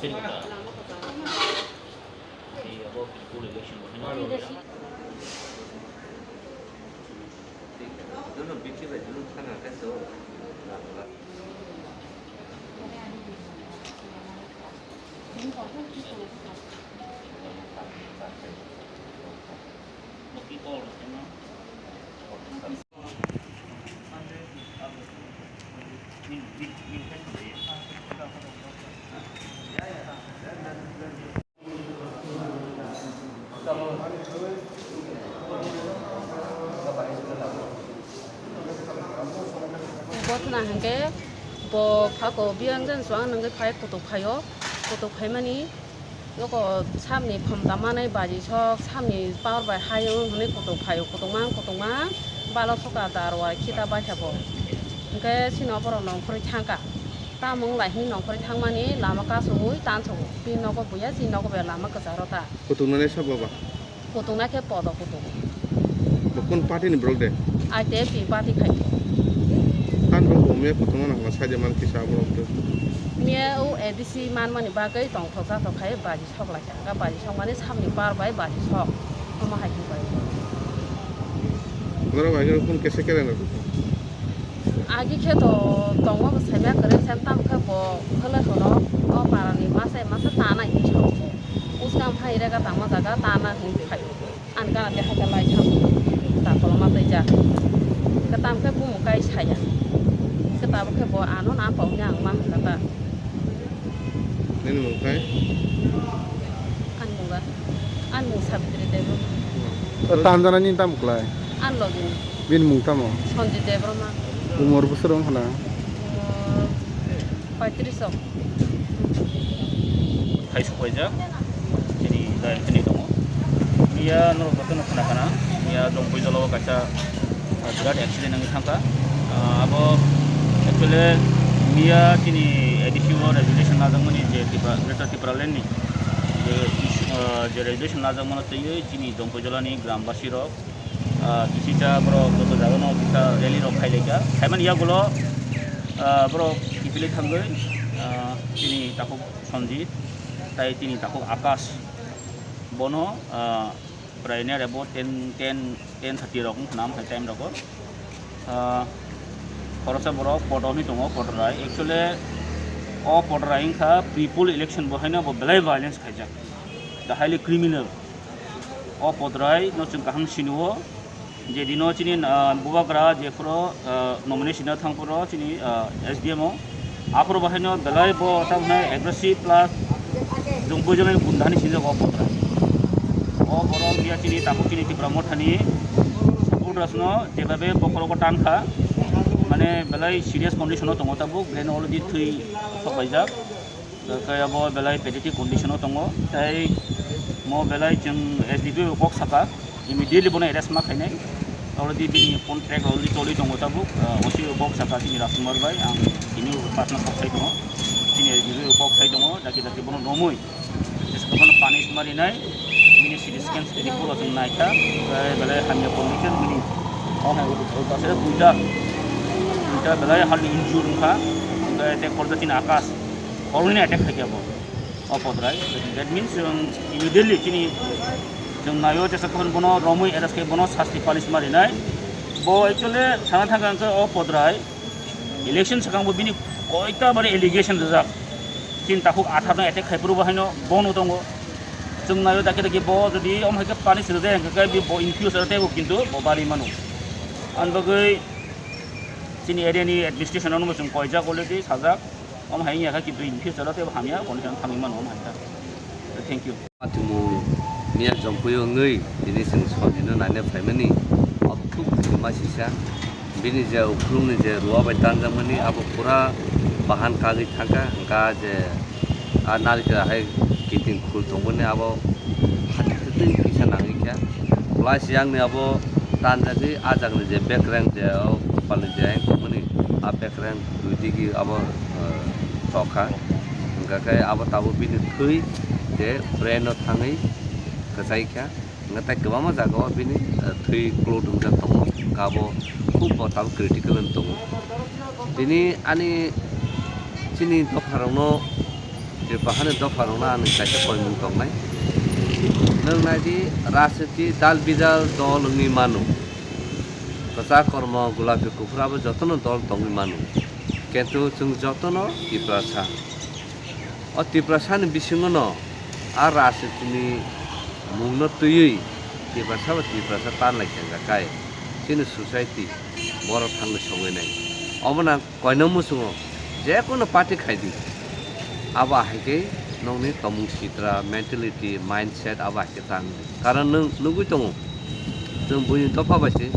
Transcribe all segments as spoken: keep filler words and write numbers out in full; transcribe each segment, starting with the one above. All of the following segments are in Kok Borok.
Bo thwna hwnkhe bo phako biyang jan chuang nangwi phai kutuk phaio, kutuk phaimani. Noko samni khom tangmani baji sok, samni power bai hai wng hwnwi kutuk phaio, kutukma, kutukma balo soka darwa khita baithabo. Hwnkhe chini oborok nongkhorwi thangkha. Tamo wng lai hwnwi nongkhorwi thangmani lama kasugwi tansogo. Bini nogo buya, chini nogo buya lama kwcharo ta. Kutuknani sabo ba? Kutukna khe podo kutuk. Bo kun party ni borok de? I T F T party khai. Tan bo bo miya kutukna nang saide man kisa borok de. Miya o A D C manmani bagwi tongthok jathok khai baji sok lai kha. Ga baji sok mani samni par bai baji sok. Omo hai khe bai. Borok bai khe kun kesa kere na. Agi khe to tongma bo saimya kwrwi sem tam khe bo hwlai hono o parani masa masa tanai hinwi sao. Uskang phai rega tangma jaga tana hinwi phai. Ani gana de haikhe lai thang ta koloma tei ja. Kwtam khe bumung kai saya. Kwtab khe bo ano na pau ni ang ma hwnkha ta. Nini mung kai? Ani mung ba? Ani mung Sabitri Debbarma. Tanjana ni tam klai? Ani logi ni. Bini mung tamo? Sanjit Debbarma. Umor bwswk wng khna? Umor paitris ok. Hai supaijak, chini dayang thani tongo. Miya norok jotono khna khna, miya Jongpui jolao kaisa, ah, birat accident wngwi thangkha. Ah, abo actually miya chini A D C o resolution najakmani je Tripura, Greater Tipraland ni je is-, ah, je resolution najakmano twiwi chini Jongpui jolani grambasi rok, ah, kisisa borok joto jagano kisa rally rok khailai kha. Khaimani yagulo, ah, borok kiphilwi thangwi, ah, chini takhuk Sanjit, tai tini takhuk Akash. Bono, ah, prai near about ten, ten, ten thirty rok wng khna, amhai time rogo. Ah, khoroksa borok Poto hinwi tongo, Potorai. Actually, o Potorai wngkha pre-poll election bo haino bo belai violence khaijak. The highly criminal. O Potorai no chwng kaham sinio. Je dino chini, ah, bubagra jephuru, ah, nomination na thangphuru chini, ah, S D M o. Aphuru bahaino belai bo tamhwnai aggressive plus jung buijaknai gunda hinwi sinjak o Potorai. O borok ya chini takhuk chini Tipra Mothani supporters no jebabe bokhorogo tankha. Mane belai serious condition o tongo tabuk, brain already thwi sok laijak. Khe abo belai pathetic condition o tongo, tei mo belai chwng S D P O kok saka, immediately bono arrest ma khainai. Already bini contract already choli tongo tabuk, ah, O C o kok saka chini Rajkumar bai, ang tini personal kok sai tongo, chini S D P O kok sai tongo, daki daki bono romwi, jesakhano punish ma rinai, bini C T scan report o chwng naikha, tei belai hamya condition bini, o hai, o, o, o, duita, duita belai hardly injured wngkha, tei, tei korja chini Akash. Khoroknwi attack khaikha bo, o Potorai. That means, chwng immediately chini, chwng naio, jesa khon bono romwi arrest khai bono sasti punish ma rinai. Bo actually sana thangkha hwnkhe o Potorai election swkang bo bini koita bari allegation rijak. Chini takhuk atharno attack khai phuru bo haino bono tongo. Chwng naio daki daki bo jodi omo hai khe punish rijak hwnkhe khe bo in future teibo kintu bo bari mano. Ani bagwi chini area ni administration ano bo chwng koijak already sajak. Omo hai wngya kha kintu in future o teibo hamya condition thangwi mano omo hai kha. Thank you. Atumu miya Jongpui wngwi tini chwng Sanjit no naina phaimani. Othuk ma sisa bini je ukhulung ni je rua bai tanjakmani abo pura bahan kagwi thangkha, hwnkha je a narikra hai kiting khul tongmani abo hati hati kisa nangwi kha. Plus yang ni abo tanjagwi ah jagani je bekreng je o kopal ni je ayang tongmani, ah bekreng dui digi abo, eh, chokha. Hwnkha khe abo tabuk bini thwi je brain o thangwi kwchai kha. Hwnkha tei kwbangma jaga o bini, eh, thwi clot wngjak tongo. Hwnkha abo khub bo tabuk critical wng tongo. Tini ani chini dopharokno Tripura hani dopha rokno ani kaisa koimung tongnai. Nwng naidi, rajniti dal bidal dol wngwi mano. Kwchak kormo gulapi kuphur abo jotono dol tongwi mano. Kintu chwng jotono Tiprasa. O Tiprasani bisingono a rajnitini mungno twiwi Tiprasa ba Tiprasa tanlai khenjakai chini society borok thangwi songwi nai. Obono ang koino muchungo je kono party khaidi, abo hai khe nokni tomung sitra, mentality, mindset abo hai khe tang. Karon nwng nugwi tongo, chwng buini dopha bai se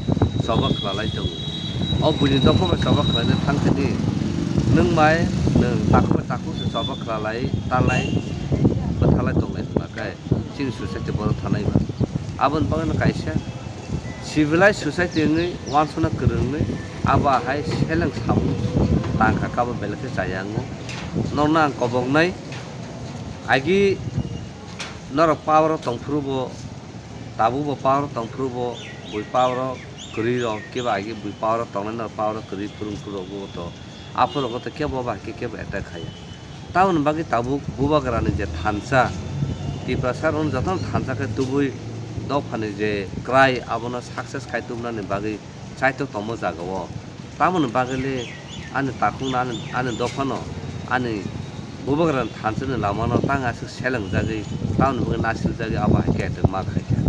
choba khwlalai tongo. O buini dopha bai choba khwlaina thang thani nwng bai nwng takhuk bai takhuk se choba khwlalai, tanlai, bwtharlai tonglai hwnba khe chini society borok thanai ba. Aboni bagwi no kaisa civilized society wngwi uansukna kwrwngwi abo hai seleng samung tang kha kabo belai khe chaya wngo. Nokno ang koboknai, agi norok power o tongphuru bo, tabuk bo power o tongphuru bo, bui power o kwrwi rok, kebo agi bui power o tongnai norok power o kwrwi phuru phuru rok bo to, aphuru rok to kebo ba khe kebo attack khaiya. Tamoni bagwi tabuk bubagrani je thansa, Tiprasa rokno jotono thansa khe tubui dophani je kwrai abono success khai tubunani bagwi chaitok tongmo jagao. Tamoni bagwi le ani takhukno ani, ani dophano ani bubagrani thansani lamano tang aswk selengjagwi tamoni bagwi naisirjagwi abo hai khe attack ma khaikha.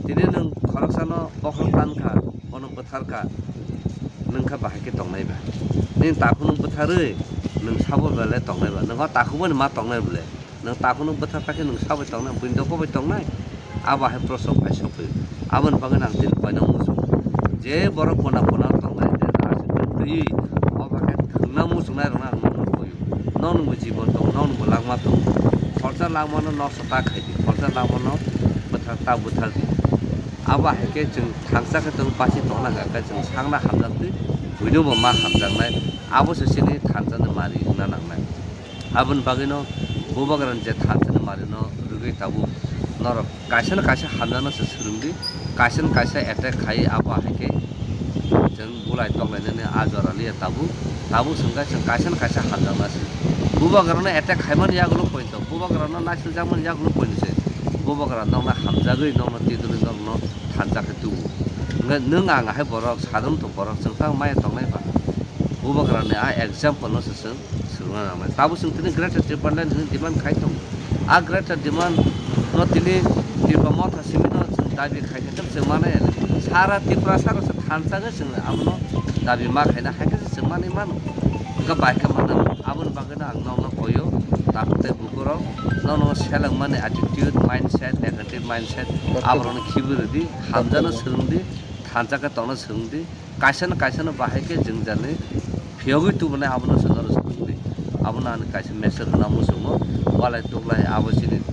Tini nwng khoroksano bokhorok tankha, bono bwtharkha, nwng khe bahai khe tongnai ba? Nini takhukno bwtharwi nwng sabo belai tongnai ba? Nwng o takhukboni ma tongnai bole? Nwng takhukno bwtharkha khe nwng sabai tongnai, buini dopha bai tongnai? Abo hai prosok hai sokphaio. Aboni bagwi ang tini koina muchungo. Je borok kona kona tongnai, je aswk twi, obo khe thwngna muchungnai rokno ang nono koio. Nokni bo jibon tongo, nokni bo langma tongo. Khoroksa langmano noksa ta khaidi, khoroksa langmano bwthar ta bwthardi. Abo hai khe chwng thangsa khe chwng basi tongna hwnkha khe chwng sakno hamjaktwi, buino bo ma hamjaknai. Abo se chini thansani mari wngna nangnai. Aboni bagwino bubagrani je thansani marino rwgwi tabuk norok kaisa na kaisa hamjakno se swrwngdi, kaisa na kaisa attack khai abo hai khe chwng bulai toklainani a jora liya tabuk, tabuk chwng khe chwng kaisa na kaisa hamjakna se. Bubagrano attack khaimani yagulo poito, bubagrano naisingjakmani yagulo poito se. Bubagra nokno hamjagwi nokno tidwlwi nokno thansa khe tubu. Hwnkhe nwng ang hai borok sadhon to borok chwng tang maya tongnai ba? Bubagrani a example no se chwng swrwngna nangnai. Tabuk chwng tini Greater Tipraland hwnwi demand khai tongo. A Greater Demand no tini Tipra Motha simi no chwng dabi khai khe chwng manai. Sara Tiprasa rok se thansa khe chwng abono dabi ma khaina hai khe se chwng manwi mano. Hwnkhe bai khe mano. Aboni bagwi no ang nokno koyo, takhuk tei bukurok, nono selengmani attitude, mindset, negative mindset, aborokno khibi rwdi, hamjakno swrwngdi, thansa khe tongna swrwngdi. Kaisa no kaisa no bahai khe jwngjal ni phiyogwi tubunai abono se norok se tubudi. Abono ani kaisa message rwna muchungo, walai tuklai abo chini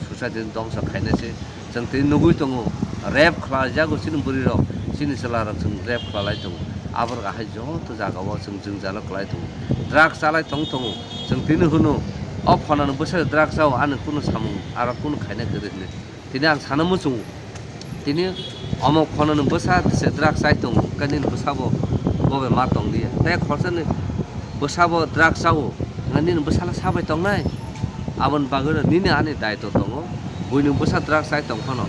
society ni dongsa khainai se. Chwng tini nugwi tongo, rape khlaijago chini bwrwi rok, chini chwla rok chwng rape khwlalai tongo. Aborok ahai joto jaga o chwng jwngjal o kwlai tongo, drugs chalai tong tongo. Chwng tini hwno o phonani bwsai drugs chao, ani kunu samung aro kunu khainai kwrwi hwnwi. Tini ang sana muchungo, tini omo khonani bwsa se drugs chai tongo, hwnkhe nini bwsabo bo bai ma tong liya. Tei khorsani bwsabo drugs chao, hwnkhe nini bwsala sabai tongnai? Aboni bagwino nini ani daitw tongo, buini bwsa drugs chai tong phano,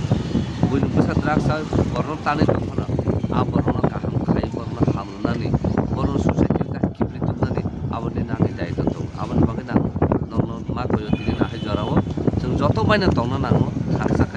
buini bwsa drugs chai borokno tanwi tong phano, a borokno kaham khai, borokno ham rwnani, borokno society o kaham kiphilwi tubunani, abo nini ani daitw tongo. Aboni bagwino ang nokno ma koyo tini nahai jorao chwng joto baino tongna nango, thangsa